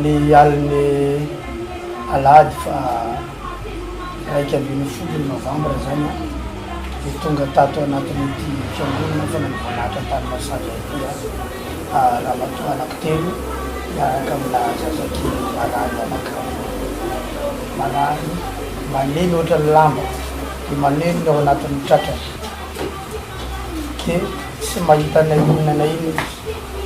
Ny alin'ny alahady faha 11 novambra izany dia tonga tato anatin'ity fiangonana fanangonan'Atra Antanimahasandratra ity ramatoa anankitelo miaraka amina zazakely marary anankiray. Marary malemy ohatran'ny lamba dia malemy ny ao anatin'ny tratrany dia tsy mahita na inona na inona izy.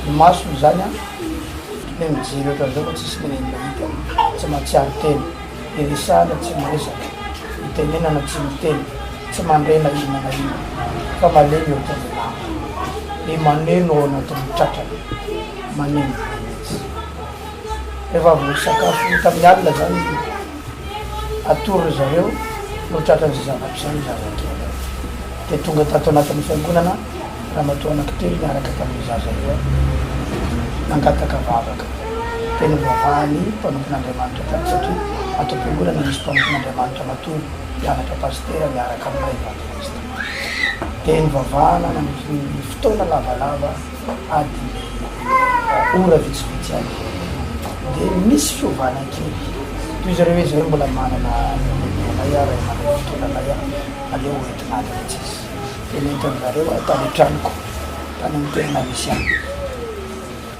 Ny masony izany an, ohatran'ny hoe mijery ohatran'izao fa tsisy na inona hita, tsy mahatsiaro tena, iresahana tsy miresaka, itenenana tsy miteny, tsy mandre na inona na inona fa malemy ohatran'ny lamba, dia maneno ao anatin'ny tratrany, maneno be mihitsy. Rehefa avy nisakafo tamin'ny alina izany atoro ry zareo no tratran'izay zavatra izay ny zazakely. Dia tonga tato anatin'ny fiangonana ramatoa anankitelo niaraka tamin'io zaza io nangataka vavaka. Dia novavahan'ny mpanompon'Andriamanitra tany satria ato am-piangonana misy mpanompon'Andriamanitra matory mpianatra pasitera miaraka aminay evanjelista. Dia nivavahana nandritry ny fotoana lavalava adiny ora vitsivitsy any dia misy fiovana kely. Toy zareo hoe zay mbola manana bebe anay aho, ray aman-dreny fitondra anay aho, aleo hoentina any mihitsy izy. Dia nentin-dry zareo aho tany an-tranoko, tany amin'ny toerana misy ahy.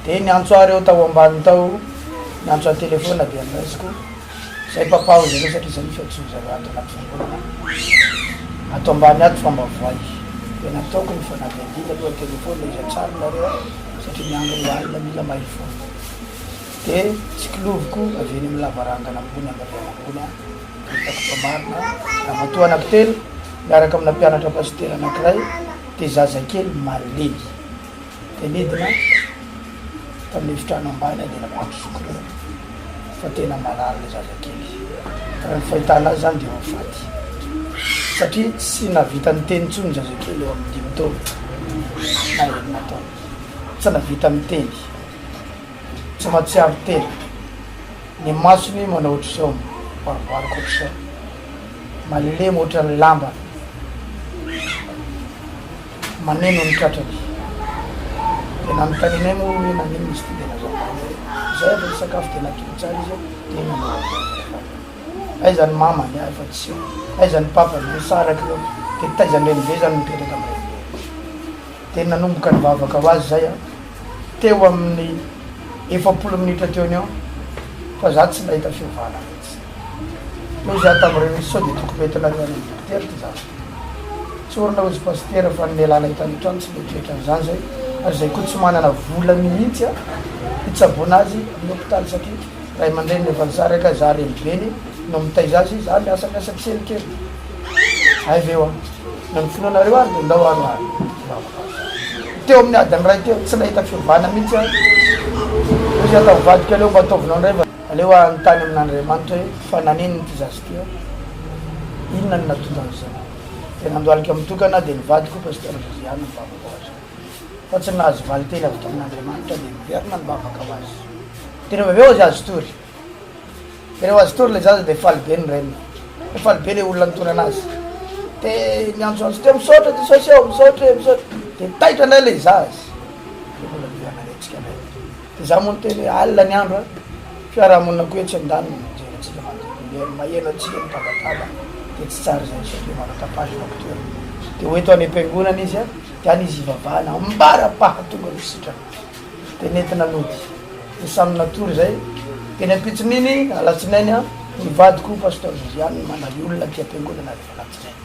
Dia niantso ahy ireo tao ambany tao, niantso ahy telefaonina dia noraisiko. Zay papa hoy zareo satria zay ny fiantsoan zareo ato anaty fiangonana ato ambany ato fa mba voay de nataoko ny fanadihadiana aloha telephone iza tsara nareo a satria ny andro ny alina mila mailo foana de tsikiloviko avy eny amin'ny lavarangana ambony amin'ny rihana ambony a de hitako fa marina ramatoa anankitelo miaraka amina mpianatra pasitera anankiray de zazakely malemy Dia nidina tamin'ny efitrano ambany aho dia nampandrosoako ireo fa tena marary ilay zazakely. Raha ny fahitana azy izany dia ho faty satria tsy nahavita niteny intsony ny zazakely eo amin'ny dimy taona na enina taona. Tsy nahavita niteny, tsy mahatsiaro tena, ny masony manao ohatr'izao, mibarobaroka ohatr'izao, malemy ohatran'ny lamba. Maneno ny tratrany. Dia nanontanianay moa hoe naninona izy ity dia nazavainy hoe izay avy nisakafo dia natory tsara izy dia nanao azafady. Aiza ny mamany ah efa tsy eo. Aiza ny papany, nisaraka ireo. Dia taizan-drenibe izany mipetraka amin'ny renibe. Dia nanomboka nivavaka ho azy izay aho. Teo amin'ny 40 minitra teo no eo fa za tsy nahita fiovana mihitsy. Teo za tamin'ireo hoe sao dia tokony hoentinareo any amin'ny dokotera ity zaza ity. Tsorina hozy pasitera fa ny lehilahy nahita ny trano tsy mieritreritra an'izany zay ary zay koa tsy manana vola mihitsy a hitsaboana azy amin'ny hopitaly satria ray aman-dreniny efa nisaraka za renibeny no mitaiza azy za miasa miasa tsikelikely hay ve oa na ny finoanareo ary de ndao ary ary vavaka teo amin'ny adiny ray teo tsy nahita fiovana mihitsy aho hozy aho tamin'ny vadiko aleo mba ataovinao indray va aleo anontany amin'Andriamanitra hoe fa naninona ity zaza ity aho inona no nahatonga an'izao Dia nandohalika mitokana dia ny vadiko Pasteur Josiane nivavaka ho azy. Fa tsy nahazo valinteny avy tamin'Andriamanitra dia niverina nivavaka ho azy. Dia rehefa avy eo azy azo tory. Dia rehefa azo tory ilay zaza dia faly be ny reniny. Dia faly be ilay olona nitondra anazy. Dia niantsoantso teo, misaotra Jesosy ô, misaotra e, misaotra. Dia taitra indray ilay zaza. Dia mbola niverina nihetsika indray. Dia za moa niteny hoe alina ny andro a, fiarahamonina koa etsy andaniny mijery antsika mandeha mihaino maheno antsika mitabataba dia tsy tsara izay satria manao tapage nocturne. Dia ho eto any am-piangonana izy a, dia any izy hivavahana ambara-pahatonga ny sitrana. Dia nentina nody. Dia samy natory izay. Dia ny ampitson'iny alatsinainy a, ny vadiko Pasteur Josiane manary olona aty am-piangonana rehefa alatsinainy.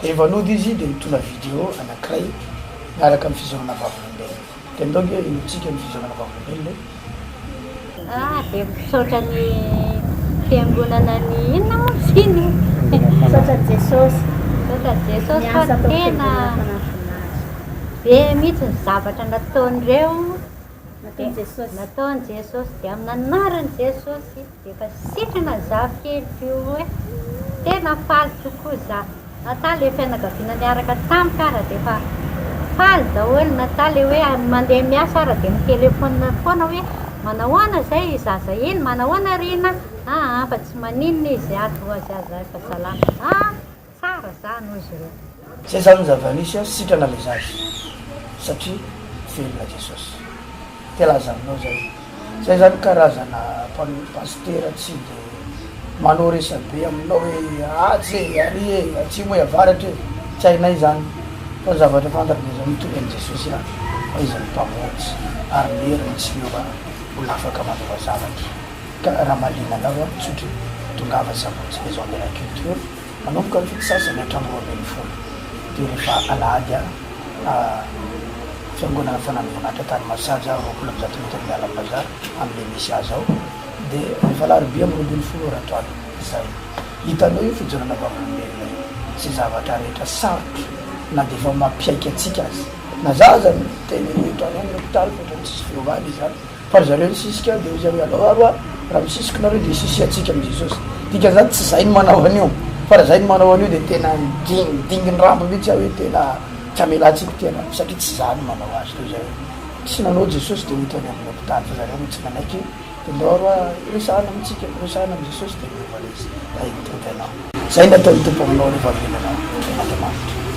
Dia rehefa nody izy dia nitondra video anankiray miaraka amin'ny fizorana vavolombelona. Dia ndao nge henointsika ny fizarana vavolombelona e. Ah dia misaotra ny fiangonana ny inona moa izy iny? Misaotra an'i Jesosy. Misaotra an'i Jesosy fa Miasa tao tena fiangonana fanampin'azy. be mihitsy ny zavatra nataon'ireo. Nataon'i Jesosy. Nataon'i Jesosy dia amin'ny anaran'i Jesosy dia efa sitrana ny zafikeliko io e. Tena faly tokoa za. Nata le fianakaviana niaraka tamiko ara dia efa faly daholo nata le hoe mandeha miasa ara dia mi-telephone foana hoe manahoana zay zaza iny manahoana Rina aa fa tsy maninona izy ato azy aza efa salama aa tsara zany hoy izy ireo. Zay zany ny zava-nisy a, sitrana le zaza satria velona Jesosy. Te laza aminao zay. Zay zany karazana pasitera tsy de manao resabe aminao hoe atsy e, ary e, atsimo e, avaratra e, tsy hainay zany. Fa ny zavatra fantako de zao, mitory an'i Jesosy aho fa Izy no Mpamonjy ary ny heriny tsy miova mbola afaka manova zavatra. Ka raha mahaliana anao aho, tsotra e, tongava sabotsy Maison de la Culture, manomboka amin'ny fito sasany hatramin'ny 12. Dia rehefa alahady aho, Fiangonana Fanandroan'Atra tany Masaja, 120 metatra miala amin'ny bazary, amin'ilay misy azy ao. Dia rehefa alarobia amin'ny 12 ora atoandro, izay. Hitanao io fijoroana vavolombelona io, sy zavatra rehetra sarotra, na dia efa mampiaiky antsika aza. Na za aza miteny eto any amin'ny hopitaly fa ohatran'ny tsisy fiovana izany. Fa ry zareo nisisika dia hoy zareo alao ary hoa raha misisika nareo dia hisisihantsika amin'i Jesosy. Dikan'izany tsy zay no manao an'io fa raha zay no manao an'io dia tena dingin-drambo mihitsy aho hoe tena tsy hamelantsika tena satria tsy za no manao azy. Dia hoy zareo tsy nanao Jesosy dia hoy tany amin'ny hopitaly fa zareo moa tsy nanaiky dia ndao ary hoa resahana amintsika, resahana amin'i Jesosy dia miova ilay izy. Tahin'ny Tompo ianao. Zay no ataon'ny Tompo aminao rehefa velona anao.